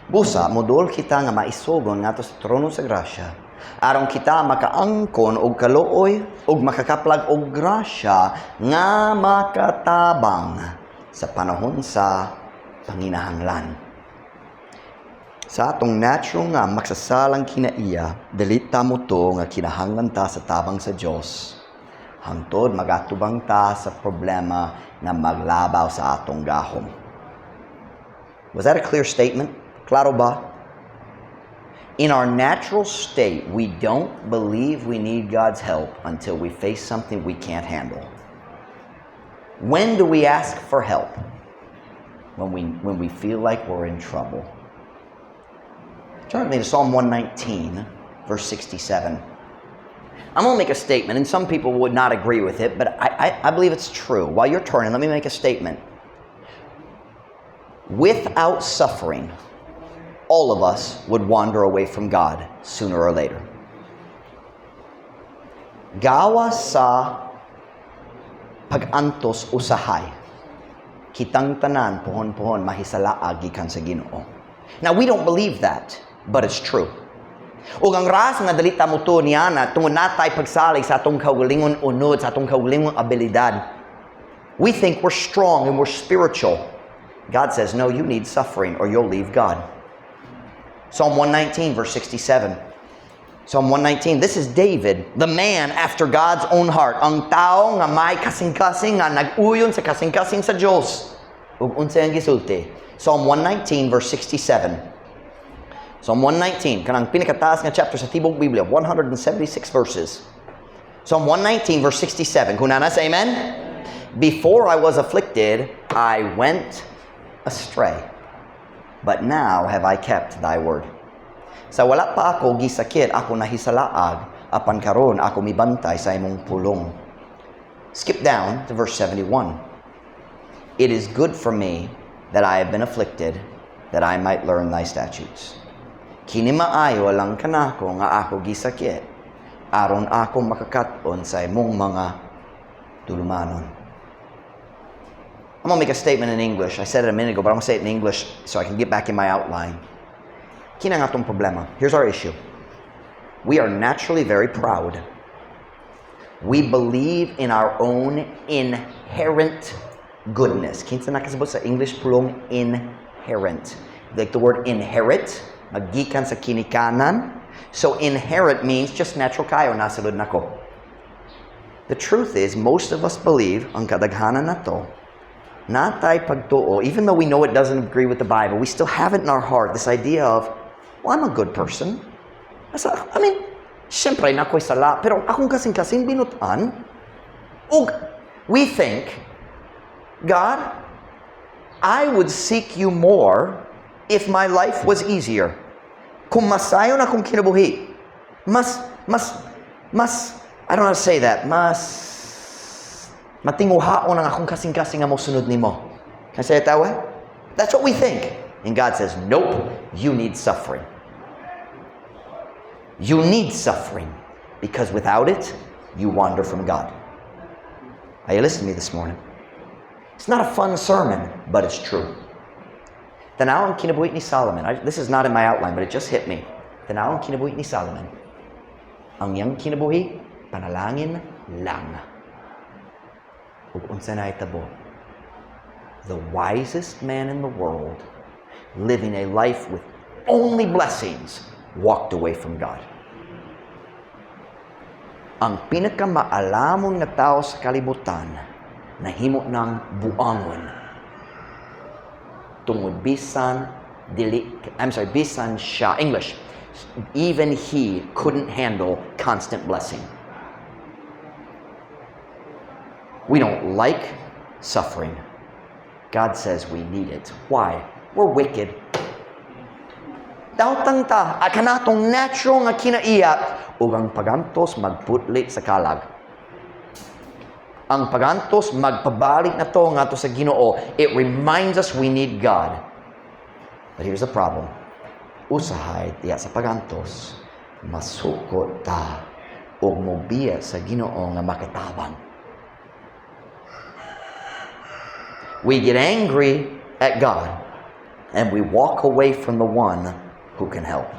Busa, moduol kita nga maisugon ngadto sa trono sa grasya, aron kita makaangkon og kaluoy ug makakaplag og grasya nga makatabang sa panahon sa panginahanglan. Sa atong natural nga maksasalang kinaiya, dili ta motuo nga kinahanglan ta sa tabang sa Dios hangtod magatubang ta sa problema nga maglabaw sa atong gahom. Was that a clear statement? Klaro ba? In our natural state, we don't believe we need God's help until we face something we can't handle. When do we ask for help? When we feel like we're in trouble. Turn with me to Psalm 119, verse 67. I'm going to make a statement, and some people would not agree with it, but I believe it's true. While you're turning, let me make a statement. Without suffering, all of us would wander away from God sooner or later. Gawas sa pag-antos usahay, kitang tanan pohon-pohon mahisalaag gikan sa Ginoo. Now, we don't believe that, but it's true. Ug ang rason nga dili ta motuo niana, tungod natay pagsalig sa atong kaugalingon unod, sa atong kaugalingon abilidad. We think we're strong and we're spiritual. God says, "No, you need suffering or you'll leave God." Psalm 119, verse 67. Psalm 119, this is David, the man after God's own heart. Ang tao nga may kasing-kasing, nga nag-uyon sa kasing-kasing sa Diyos. Ug unsa ang gisulti? Psalm 119, verse 67. Psalm 119, kanang pinakataas nga chapter sa tibok Biblia, 176 verses. Psalm 119, verse 67. Kung naa na, say amen. Before I was afflicted, I went astray. But now have I kept thy word. Sa wala pa ako gisakit, ako nahisalaag, apan karon ako mibantay sa imong pulong. Skip down to verse 71. It is good for me that I have been afflicted, that I might learn thy statutes. Kini maayo lang kanako nga ako gisakit, aron ako makakat-on sa imong mga tulumanon. I'm gonna make a statement in English. I said it a minute ago, but I'm gonna say it in English so I can get back in my outline. Kini ang atong problema. Here's our issue. We are naturally very proud. We believe in our own inherent goodness. Kinsa nakasabot sa English pulong "inherent"? Like the word "inherit", magikan sa kinikanan. So inherent means just natural kayo, nasulod nako. The truth is, most of us believe, ang kadaghanan nato, natay pagtuo, even though we know it doesn't agree with the Bible, we still have it in our heart, this idea of, "Well, I'm a good person. I mean, siyempre, naa ko'y sala, pero akong kasing-kasing binutan." Ug we think, "God, I would seek you more if my life was easier. Kung masayon akong kinabuhi, mas, I don't know how to say that, mas matinguhaon ang akong kasing-kasing nga mosunod nimo." Can I say it that way? That's what we think. And God says, "Nope, you need suffering. You need suffering because without it, you wander from God." Are you listening to me this morning? It's not a fun sermon, but it's true. Tanaw ang kinabuhi ni Solomon. This is not in my outline, but it just hit me. Tanaw ang kinabuhi ni Solomon. Ang iyang kinabuhi, panalangin lang. Ug unsa nahitabo? The wisest man in the world, living a life with only blessings, walked away from God. Ang pinakamaalamon nga tao sa kalibutan, nahimo ng buangon. Tungod bisan dili, I'm sorry, bisan siya, English, even he couldn't handle constant blessing. We don't like suffering. God says we need it. Why? We're wicked. Dawtang ta, kanatong natural nga kinaiya, ug ang pagantos magputli sa kalag. Ang pagantos magpabalik nato ngadto sa Ginoo. It reminds us we need God. But here's the problem. Usahay diya sa pagantos, masukot ta og mobiya sa Ginoo nga makatabang. We get angry at God and we walk away from the one who can help.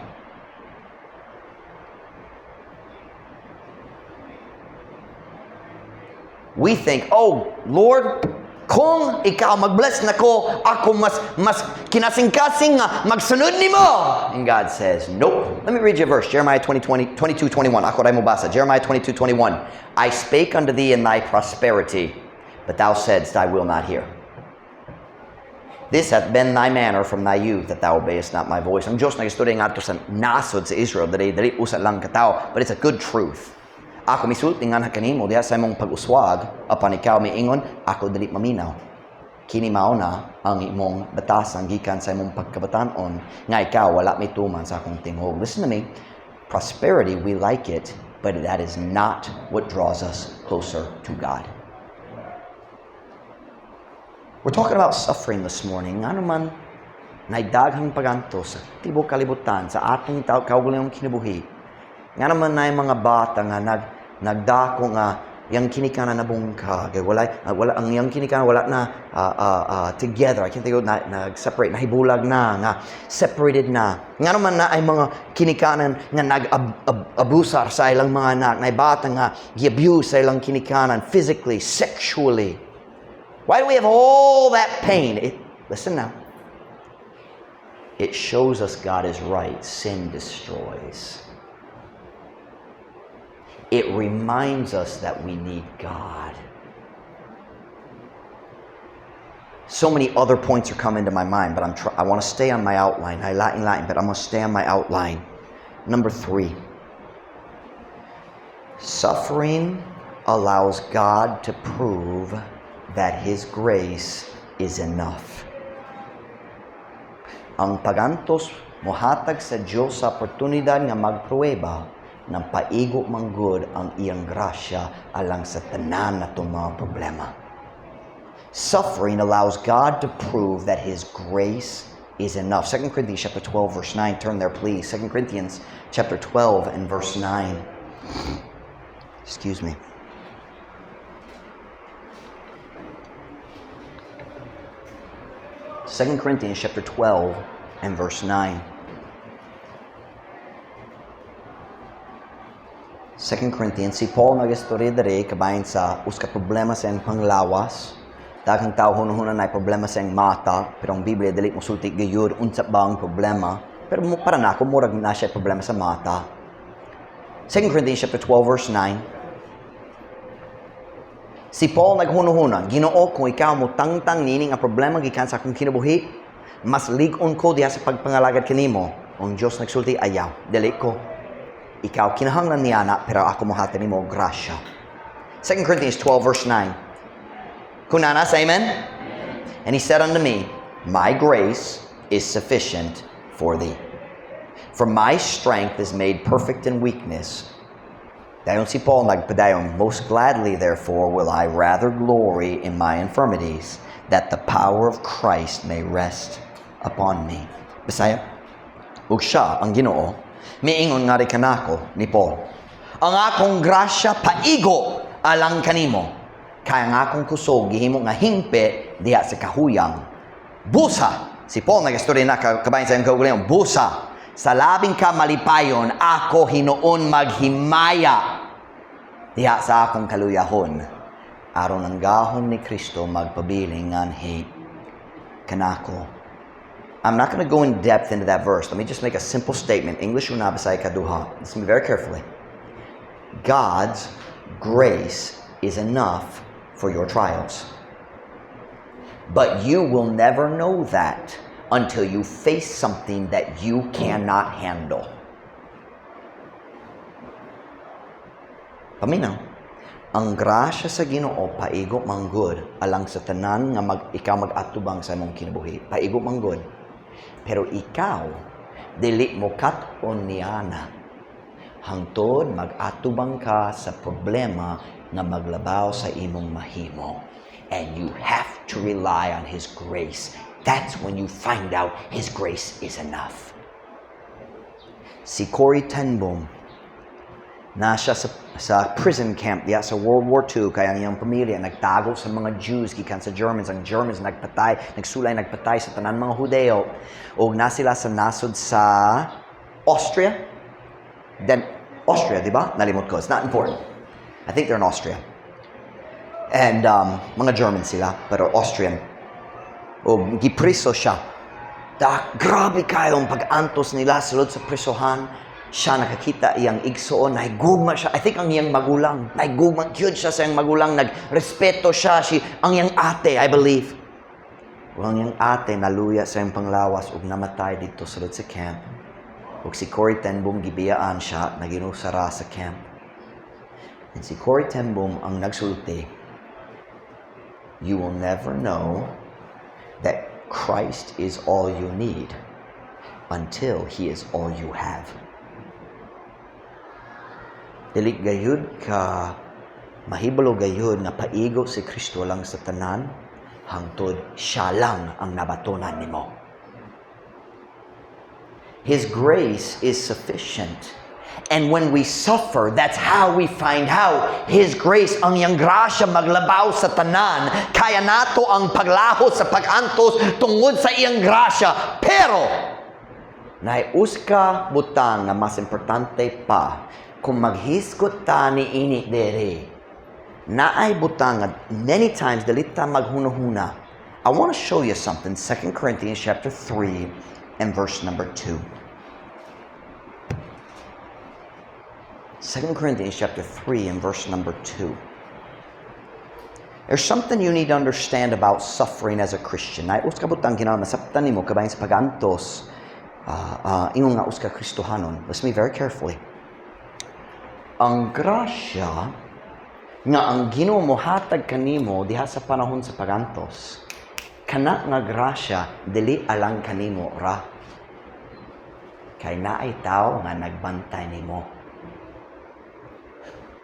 We think, "Oh, Lord, kung ikaw mag-bless nako, ako mas kinasing-kasing nga magsunod nimo." And God says, "Nope." Let me read you a verse. Jeremiah 20, 20, 22, 21. Ako ray mobasa. Jeremiah 22, 21. "I spake unto thee in thy prosperity, but thou saidst, 'I will not hear.' This hath been thy manner from thy youth, that thou obeyest not my voice." Ang Diyos nagistorya ngadto sa nasod sa Israel, dili dili usa lang katawo, but it's a good truth. Ako misulti nganha kanimo diha sa imong pag-uswag, apan ikaw miingon, "Ako dili maminaw. Kini mao na ang imong batasan gikan sa imong pagkabatan-on nga ikaw wala mituman sa akong tingog." Listen to me. Prosperity, we like it, but that is not what draws us closer to God. We're talking about suffering this morning. Ngano man naay daghang pagantos sa tibok kalibutan sa atong kaugalingong kinabuhi? Ngano man naay mga bata nga nagdako nga yang kinikanan nabungkag, wala ang yang kinikanan, wala na together. I can't think of na, nag-separate, nahibulag na nga separated na. Ngano man naay mga kinikanan nga nag-abusar sa ilang mga anak, naay bata nga gi-abuse sa ilang kinikanan physically, sexually? Why do we have all that pain? Listen now. It shows us God is right. Sin destroys. It reminds us that we need God. So many other points are coming to my mind, but I want to stay on my outline. I lain lain, but I'm going to stay on my outline. Number three, suffering allows God to prove that His grace is enough. Ang pagantos mohatag sa Dios sa oportunidad nga magpruweba ng paigo manggod ang iyang grasya alang sa tanan natong mga problema. Suffering allows God to prove that His grace is enough. 2 Corinthians chapter 12 verse 9. Turn there, please. 2 Corinthians chapter 12 and verse 9. Excuse me. 2 Corinthians chapter 12 and verse 9. 2 Corinthians, si Paul nagistorya diri kabahin sa usa ka problema sa iyang panglawas. Daghang tao hunahuna naay problema sa iyang mata, pero ang Biblia dili mosulti gayud unsa ba ang problema. Pero para nako, murag na siya problema sa mata. 2 Corinthians chapter 12 verse 9. Si Paul naghunuhuna, "Ginoo, kung ikaw mo tangtang nining ang problema gikan sa akong kinabuhi, mas lig-on ko diha sa pagpangalagad kanimo." Ang Dios nagsulti, "Ayaw, dili ko. Ikaw kinahanglan niya na, pero ako mohatag nimo grasya." 2 Corinthians 12 verse 9. Kunana, say amen. "And he said unto me, 'My grace is sufficient for thee. For my strength is made perfect in weakness.'" Dayon si Paul nagpadayon, "Most gladly, therefore, will I rather glory in my infirmities, that the power of Christ may rest upon me." Bisaya. "Ug siya, ang Ginoo, miingon nga kanako," ni Paul, "ang akong grasya paigo alang kanimo. Kay ang akong kusog gihimo nga hingpit diha sa kahuyang." Busa! Si Paul nagistorya na kabahin sa iyang kaugalingon. "Busa! Sa labing ka malipayon, ako hinuon maghimaya diha sa akong kaluyahon, aron ang gahom ni Kristo magpabiling nganhi kanako." I'm not going to go in depth into that verse. Let me just make a simple statement. English una, Bisaya kaduha. Listen to me very carefully. God's grace is enough for your trials. But you will never know that until you face something that you cannot handle. Paminaw. Ang grasya sa Ginoo paigo manggod alang sa tanan nga ikaw mag-atubang sa imong kinabuhi. Paigo manggod. Pero ikaw dili mo kat-on niana hangtod mag-atubang ka sa problema nga maglabaw sa imong mahimo. And you have to rely on His grace. That's when you find out His grace is enough. Si Corrie ten Boom, na siya sa prison camp diya sa World War II kay ang iyang pamilya nagtago sa mga Jews gikan sa Germans. Ang Germans nagpatay, nagsulay, nagpatay sa tanan mga Hudeo ug na sila sa nasod sa Austria. Then Austria, di ba? Nalimot ko. It's not important. I think they're in Austria. And mga German sila, pero Austrian. O gipriso siya. Da, grabe kayo ang pag-antos nila sulod sa prisohan. Siya nakakita iyang igsoon, nahigugma siya. I think ang iyang magulang, nahigugma gyud siya sa iyang magulang, nagrespeto siya, si, ang iyang ate, I believe. Ug ang iyang ate naluya sa iyang panglawas ug namatay dito sulod sa camp. Ug si Corrie ten Boom gibiyaan siya, naginusara sa camp. And si Corrie ten Boom ang nagsulti, "You will never know that Christ is all you need until He is all you have." Dili gayud ka mahibalo gayud nga paigo si Kristo lang sa tanan hangtod siya lang ang nabatonan nimo. His grace is sufficient. And when we suffer, that's how we find out His grace, ang iyang grasya maglabaw sa tanan. Kaya nato ang paglahos sa pag-antos tungod sa iyang grasya. Pero, naay usa ka butang nga mas importante pa kung maghisgot ta ni ini dere. Naay butang nga many times dili ta maghuna-huna. I want to show you something. 2 Corinthians chapter 3 and verse number 2. 2 Corinthians chapter 3 and verse number 2. There's something you need to understand about suffering as a Christian. Naay usa ka butang kinahanglan masabtan nimo kabahin sa pagantos ingon nga usa ka Kristohanon. Listen to me very carefully. Ang grasya nga ang Ginoo mohatag kanimo diha sa panahon sa pagantos, kana nga grasya dili alang kanimo ra. Kay naay tawo nga nagbantay nimo.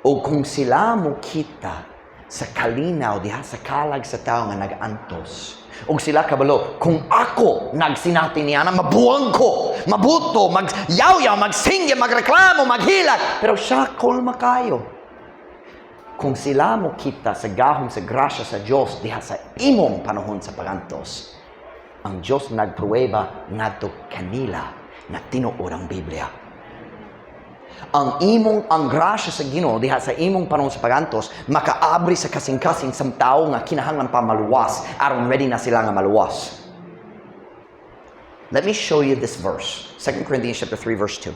O kung sila mo kita sa kalinaw diha sa kalag sa tao nga nag-antos, ug sila kabalo, kung ako nagsinati niya na mabuang ko, mabuto, magyawyaw, magsingge, magreklamo, maghilak, pero siya kalma kayo. Kung sila mo kita sa gahom sa grasya sa Dios diha sa imong panahon sa pagantos, ang Dios nagpruweba ngadto kanila na tinuod ang Biblia. Ang imong ang grasya sa Ginoo diha sa imong panahon sa pagantos makaabri sa kasing-kasing sa tao nga kinahanglan pa maluwas aron ready na sila nga maluwas. Let me show you this verse. 2 Corinthians chapter 3 verse 2.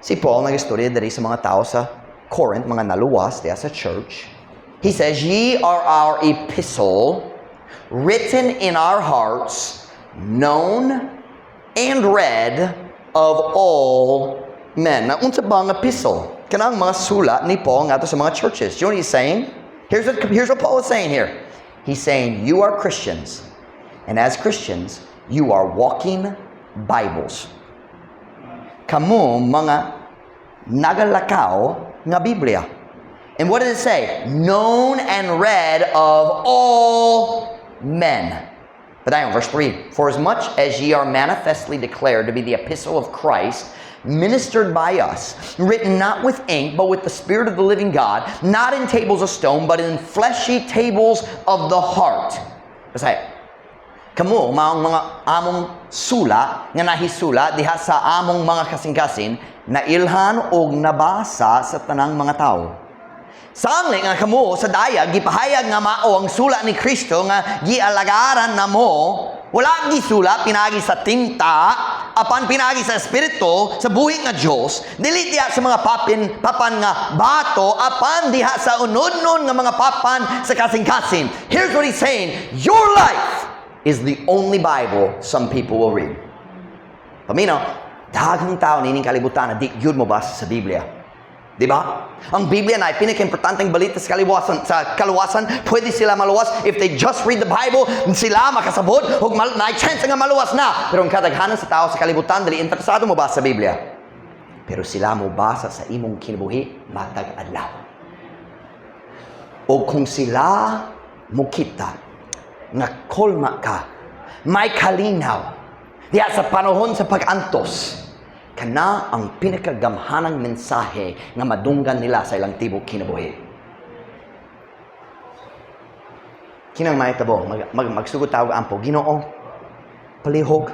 Si Paul nagistorya diri sa mga tao sa Corinth, mga naluwas diha sa church. He says, "Ye are our epistle, written in our hearts, known and read of all men." Now, unsa ba ang epistle? Kanang mga sulat ni Paul ngadto sa mga churches. Do you know what he's saying? Here's what Paul is saying here. He's saying, "You are Christians. And as Christians, you are walking Bibles." Kamo mga nagalakaw nga Biblia. And what does it say? "Known and read of all men." But I verse 3: "For as much as ye are manifestly declared to be the epistle of Christ, ministered by us, written not with ink, but with the Spirit of the living God, not in tables of stone, but in fleshy tables of the heart." Basta, kamo, maong mga among sula, nga nahisula, diha sa among mga kasing-kasing, nailhan og nabasa sa tanang mga tao. Sangli nga kamo sa dayag gipahayag nga mao ang sula ni Kristo nga gialagaran namo, wala gisula pinagi sa tinta apan pinagi sa espiritu sa buhi nga Dios, dili diha sa mga papin papan nga bato apan diha sa unodnon nga mga papan sa kasing-kasing. Here's what he's saying. Your life is the only Bible some people will read. Paminaw, daghang tao nining kalibutan na di gyud mo basa sa Biblia. Di ba? Ang Biblia na pinaka-importanteng balita sa kaluwasan, pwede sila maluwas if they just read the Bible, sila makasabot, ug na chance nga maluwas na. Pero ang kadaghanan sa tao sa kalibutan, dili interesado mo basa sa Biblia. Pero sila mo basa sa imong kinabuhi matag adlaw. O kung sila mo kita nga kolma ka, may kalinaw, diha sa panahon sa pag-antos, Kana ang pinakagamhanang mensahe nga madunggan nila sa ilang tibok kinabuhi. Kinang mahitabo, magsugod tawag ampo, "Ginoo, palihog,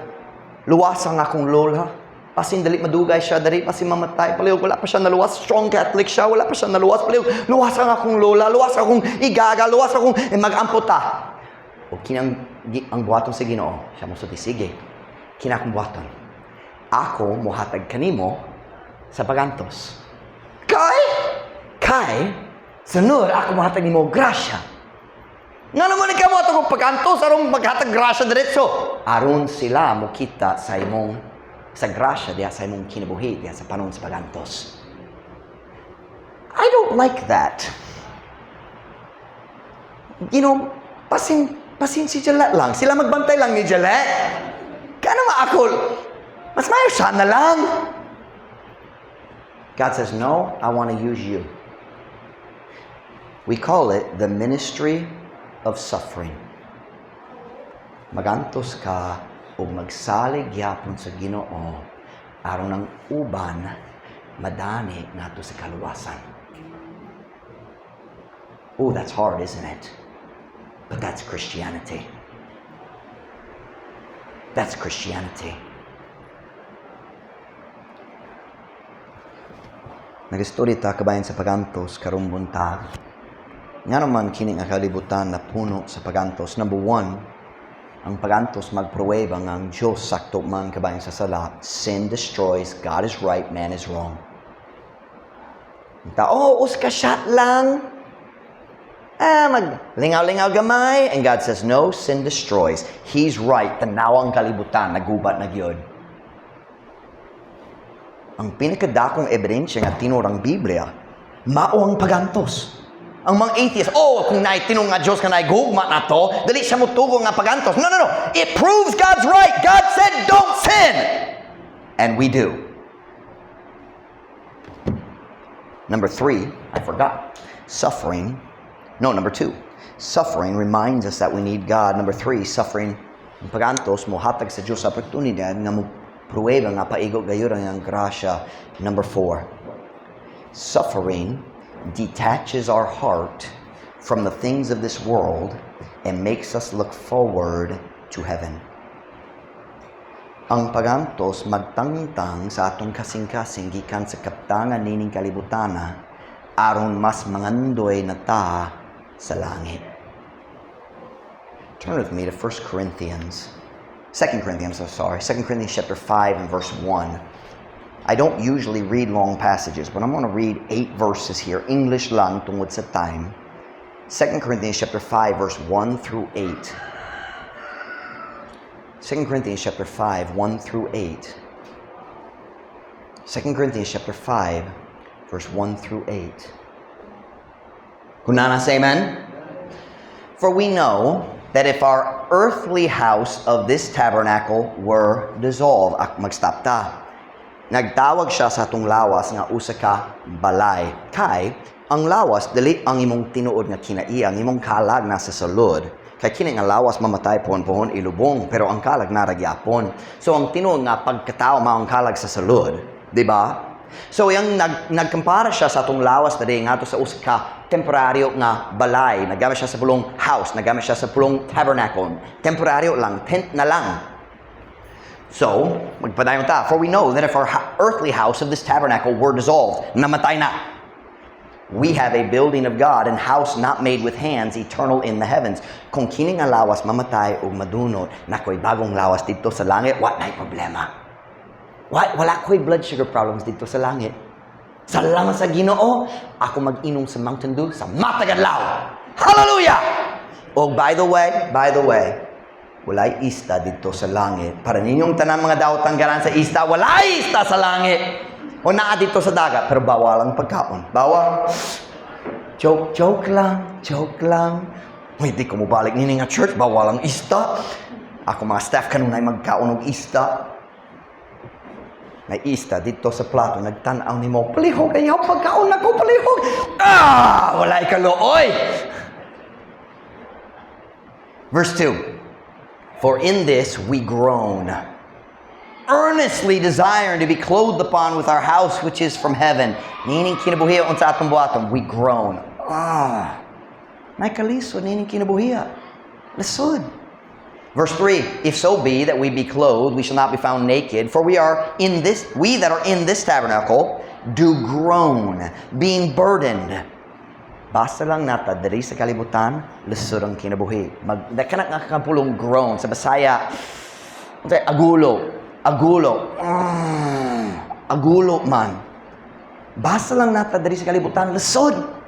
luwas ang akong lola. Basin dali madugay siya, dali pa si mamatay. Palihog, wala pa siya naluwas. Strong Catholic siya, wala pa siya naluwas. Palihog, luwas ang akong lola, luwas akong igaga, luwas akong," eh, mag-ampo ta. O kinang ang buhaton sa Ginoo, siya mo sulti, "Sige, kina akong buhaton. Ako mohatag kanimo sa pagantos. Kay sunod ako mohatag nimo grasya." Nga naman ikaw mo og pagantos aron maghatag grasya diretso? Aron sila mokita sa imong sa grasya diha sa imong kinabuhi diha sa panahon sa pagantos. I don't like that. Pasin si Jalet lang. Sila magbantay lang ni Jalet. Kaya naman ako, mas mayo siya na lang. God says, "No, I want to use you." We call it the ministry of suffering. Magantos ka o magsalig gyapon sa Ginoo aron ang uban madani ngadto sa kaluwasan. Oh, that's hard, isn't it? But that's Christianity. That's Christianity. Nagistorya ta kabahin sa pagantos karong buntag. Nga naman kini nga kalibutan na puno sa pagantos. Number one, ang pagantos magpruweba nga ang Diyos sakto man kabahin sa sala. Sin destroys, God is right, man is wrong. Ang tao, "Oh, usa ka shot lang. Ah, mag lingaw-lingaw gamay." And God says, "No, sin destroys. He's right. Tanaw ang kalibutan, nagubat na gyud." Ang pinakadakong ebidensya nga tinuod ang Biblia, mao ang pagantos. Ang mga atheists, "Oh, kung naay tinuod nga Diyos nga naay gugma na to, dili siya motugot nga pagantos." No. It proves God's right. God said, "Don't sin." And we do. Number three, I forgot. Suffering. No, number two. Suffering reminds us that we need God. Number three, suffering, ang pagantos, mohatag sa Diyos sa oportunidad nga mo pruweba nga paigo gayud ang grasya. Number four, suffering detaches our heart from the things of this world and makes us look forward to heaven. Ang pagantos magtangtang sa atong kasing-kasing gikan sa kaptangan nining kalibutana aron mas mangandoy na ta sa langit. Turn with me to 1 Corinthians, 2 Corinthians, I'm sorry, 2 Corinthians chapter 5 and verse 1. I don't usually read long passages, but I'm going to read eight verses here, English lang tungod sa time. 2 Corinthians chapter 5 verse 1 through 8. 2 Corinthians chapter 5, 1 through 8. 2 Corinthians chapter 5, verse 1 through 8. Kung naa na, say amen. For we know that if our earthly house of this tabernacle were dissolved, ak mag-stop ta. Nagtawag siya sa atong lawas nga usa ka balay. Kay ang lawas dili ang imong tinuod nga kinaiya, ang imong kalag nasa sulod. Kay kini nga lawas mamatay pohon-pohon, ilubong, pero ang kalag naa ra gyapon. So ang tinuod nga pagkatao mao ang kalag sa sulod, di ba? So yung nagkumpara siya sa atong lawas diri ngadto sa usa ka temporaryo nga balay. Naggamit siya sa pulong house, naggamit siya sa pulong tabernacle. Temporaryo lang, tent na lang. So, magpadayon ta. For we know that if our earthly house of this tabernacle were dissolved, namatay na, we have a building of God and house not made with hands, eternal in the heavens. Kung kini nga lawas mamatay ug madunot, naa ko'y bagong lawas didto sa langit, wa na'y problema. Wala ko'y blood sugar problems didto sa langit. Salamat sa Ginoo, ako mag-inom sa Mountain Dew sa matag adlaw. Hallelujah! Oh, by the way, walay ista didto sa langit. Para ninyong tanan mga daotang ganan sa ista, walay ista sa langit. O naa didto sa dagat, pero bawal ang pagkaon. Bawal. Joke, joke lang, joke lang. Uy, di ko mobalik nini nga church, bawal ang ista. Ako mga staff kanunay magkaon og ista. May ista didto sa plato, nagtanaw nimo, "Palihog, ayaw pagkaon nako, palihog." Ah, walay kaluoy. Verse 2. For in this we groan. Earnestly desiring to be clothed upon with our house which is from heaven. Niining kinabuhi, unsa atong buhaton? We groan. Ah. May kalisod niining kinabuhi. Lisod. Verse 3, "If so be that we be clothed, we shall not be found naked. For we that are in this tabernacle do groan, being burdened." Basta lang naa ta diri sa kalibutan, lisod ang kinabuhi. Mag, da kana nga kapulong "groan" sa Bisaya, unsay agulo, agulo, agulo man. Basta lang naa ta diri sa kalibutan, lisod.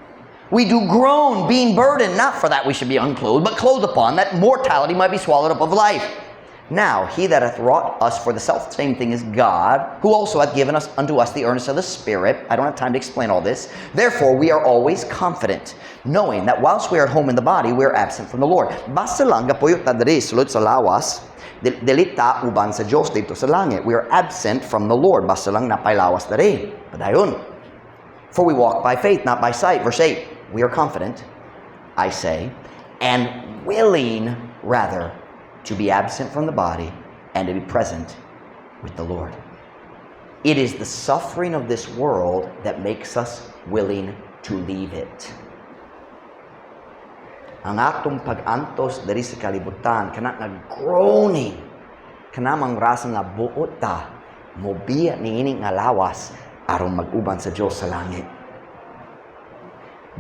"We do groan, being burdened, not for that we should be unclothed, but clothed upon, that mortality might be swallowed up of life. Now, he that hath wrought us for the self same thing is God, who also hath given us unto us the earnest of the Spirit." I don't have time to explain all this. "Therefore, we are always confident, knowing that whilst we are at home in the body, we are absent from the Lord." Basta lang gapuyo ta diri sulod sa lawas, dili ta uban sa Dios didto sa langit. We are absent from the Lord. Basta lang naa pa'y lawas diri. Padayon. "For we walk by faith, not by sight." Verse 8. "We are confident, I say, and willing rather to be absent from the body and to be present with the Lord." It is the suffering of this world that makes us willing to leave it. Ang atong pag-antos diri sa kalibutan, kana nga groaning, kana mang rasa nga buot ta, mobiya niini nga lawas aron mag-uban sa Dios sa langit.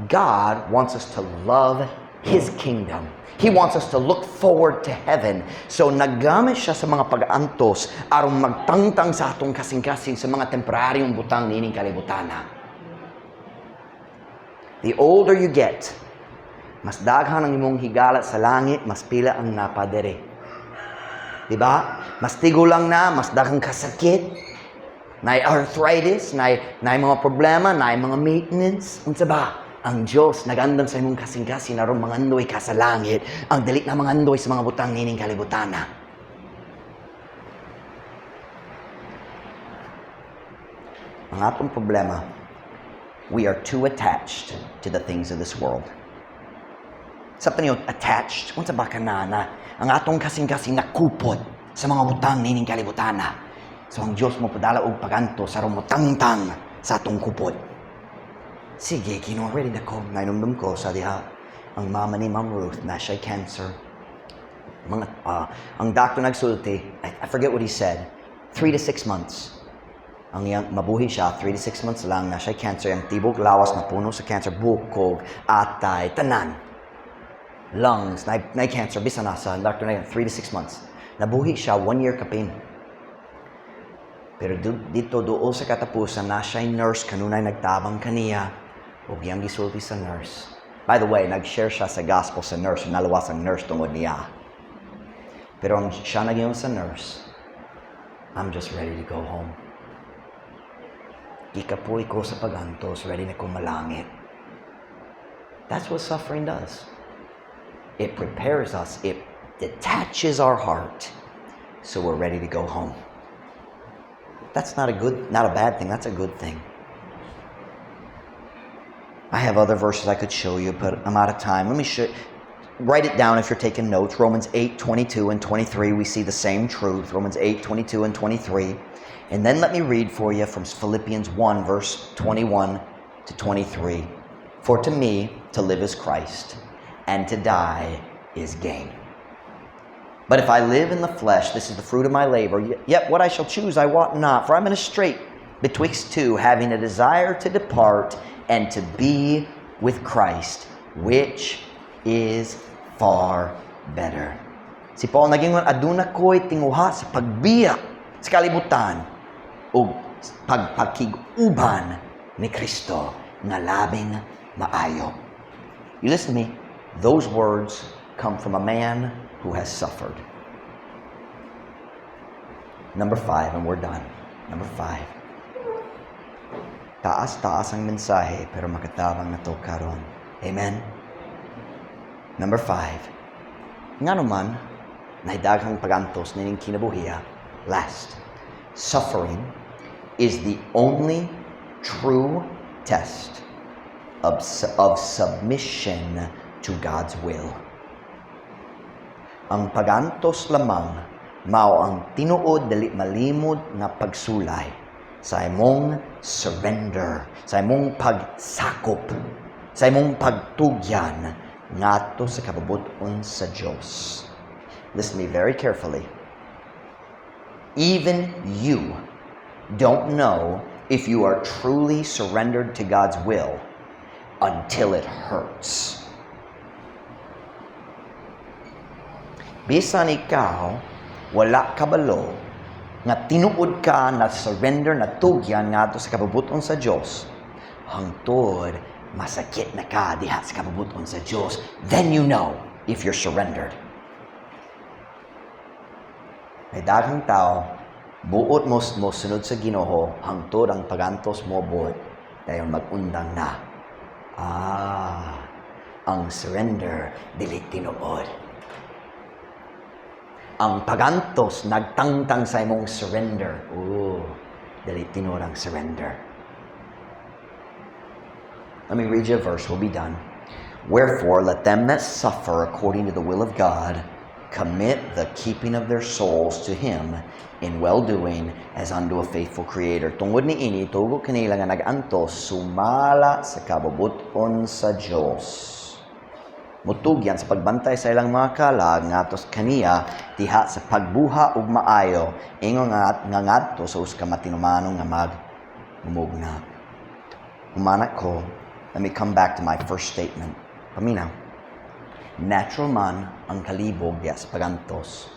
God wants us to love His kingdom. He wants us to look forward to heaven. So naggamit siya sa mga pag-antos aron magtangtang sa atong kasing-kasing sa mga temporaryong butang niining kalibutana. The older you get, mas daghan ang imong higala sa langit, mas pila ang naa pa diri. Di ba? Mas tigulang na, mas daghang kasakit, naay arthritis, naay mga problema, naay mga maintenance. Unsa ba? Ang Diyos nagandam sa imong kasing-kasing aron mangandoy ka sa langit, ang dili na mangandoy sa mga butang nining kalibutana. Ang atong problema, we are too attached to the things of this world. Sa niyo, attached, unsa ba ka na ang atong kasing-kasing nakupot sa mga butang nining kalibutana. So ang Diyos mo padala og pagantos aron motangtang sa atong kupot. Sige, Ginoo, ready na ko. Nainumdum ko sa diha ang mama ni Ma'am Ruth na siya'y cancer. Ang doctor nagsulti, I forget what he said, 3 to 6 months. Ang iyang, mabuhi siya, 3 to 6 months lang na siya'y cancer. Ang tibok lawas na puno sa cancer, bukog, atay, tanan. Lungs, na cancer, bisan nasa, ang doctor na yun, 3 to 6 months. Nabuhi siya, one year kapin. Pero dito duol sa katapusan, na siya'y nurse, kanunay nagtabang kaniya, ug iyang gisulti sa nurse. By the way, nag-share siya sa gospel sa nurse, nalawas ang nurse tungod niya. Pero ang siya nag sa nurse, "I'm just ready to go home. Gikapoy ko sa pagantos, ready na ko malangit." That's what suffering does. It prepares us, it detaches our heart, so we're ready to go home. That's not a bad thing, that's a good thing. I have other verses I could show you, but I'm out of time. Let me show. Write it down if you're taking notes. Romans 8, 22 and 23, we see the same truth. Romans 8, 22 and 23. And then let me read for you from Philippians 1, verse 21 to 23. "For to me, to live is Christ, and to die is gain. But if I live in the flesh, this is the fruit of my labor. Yet what I shall choose, I wot not, for I'm in a strait betwixt two, having a desire to depart and to be with Christ, which is far better." Si Paul nag-ingon, aduna ko'y tinguha sa pagbiya sa kalibutan ug pagpakig-uban ni Kristo nga labing maayo. You listen to me. Those words come from a man who has suffered. Number five, and we're done. Number five. Taas-taas ang mensahe, pero makatabang na to karon. Amen? Number five. Ngano man, naay daghang pagantos nining kinabuhiya. Last, suffering is the only true test of submission to God's will. Ang pagantos lamang Mao ang tinuod, dili malimod nga pagsulay sa imong surrender, sa imong pagsakop, sa imong pagtugyan ngadto sa kabubut-on sa Dios. Listen to me very carefully. Even you don't know if you are truly surrendered to God's will until it hurts. Bisan ikaw, wala kabalo nga tinuod ka na surrender, na tugyan ngadto sa kabubuton sa Dios, hangtod masakit na ka diha sa kabubuton sa Dios. Then you know if you're surrendered. May daghang tao, buot mo mo sunod sa Ginoo hangtod ang pagantos moabot, dayon magundang na. Ah, ang surrender dili tinuod. Ang pagantos nagtangtang sa imong surrender. Oh, dili tinuod ang surrender. Let me read you a verse, we'll be done. "Wherefore, let them that suffer according to the will of God commit the keeping of their souls to Him in well-doing as unto a faithful Creator." Tungod ni ini, tugo kanila nga nag-antos sumala sa kabubuton sa Dios, mutugyan sa pagbantay sa ilang mga kalag ngadto kaniya diha sa pagbuhat og maayo, ingon nga ngadto sa usa ka matinumanon nga magmumugna. Humana ko, let me come back to my first statement. Paminaw. Natural man ang kalibog diha sa pagantos.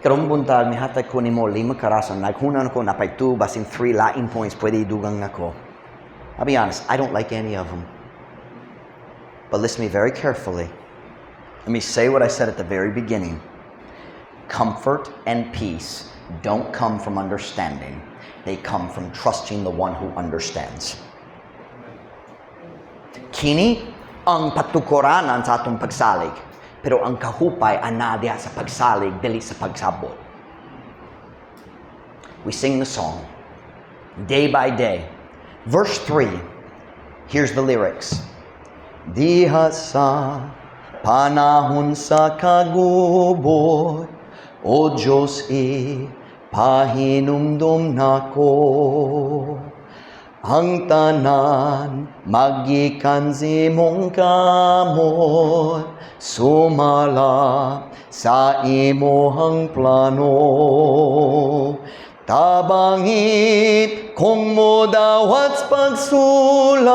Karong buntag, mihatag ko nimo lima ka rason. Naghuna ko naa pay 2, basin 3 lain points, pwede idugang nako. I'll be honest, I don't like any of them. But listen to me very carefully. Let me say what I said at the very beginning. Comfort and peace don't come from understanding. They come from trusting the one who understands. Kini ang patukuranan sa atong pagsalig. Pero ang kahupay anaa diha sa pagsalig, dili sa pagsabot. We sing the song, "Day by Day." Verse 3, here's the lyrics. Diha sa panahon sa kagubot, O Diyos, ipahinumdom nako, ang tanan magikan sa imong kamot, sumala sa imohang plano. Tabangi kong modawat pagsulay,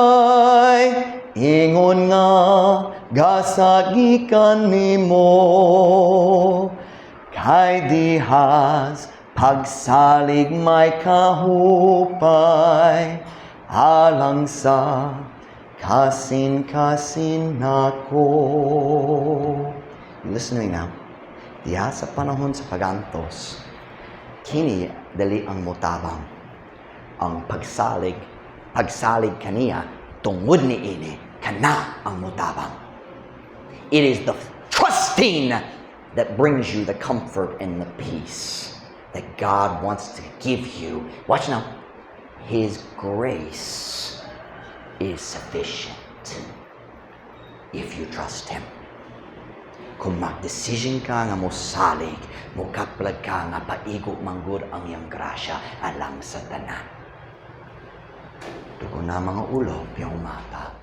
ingon nga gasa gikan nimo, kay dihas pagsalig may kahupay alang sa kasin-kasin nako. You listen to me now. Diha sa panahon sa pagantos, kini dali ang motabang. Ang pagsalig, pagsalig kaniya, tungod ni ini, kana ang motabang. It is the trusting that brings you the comfort and the peace that God wants to give you. Watch now. His grace is sufficient if you trust Him. Kung mag-decision ka nga mosalig, mokaplag ka nga paigo manggod ang iyang grasya alang sa tanan. Tugon na mga ulo, piyong mata.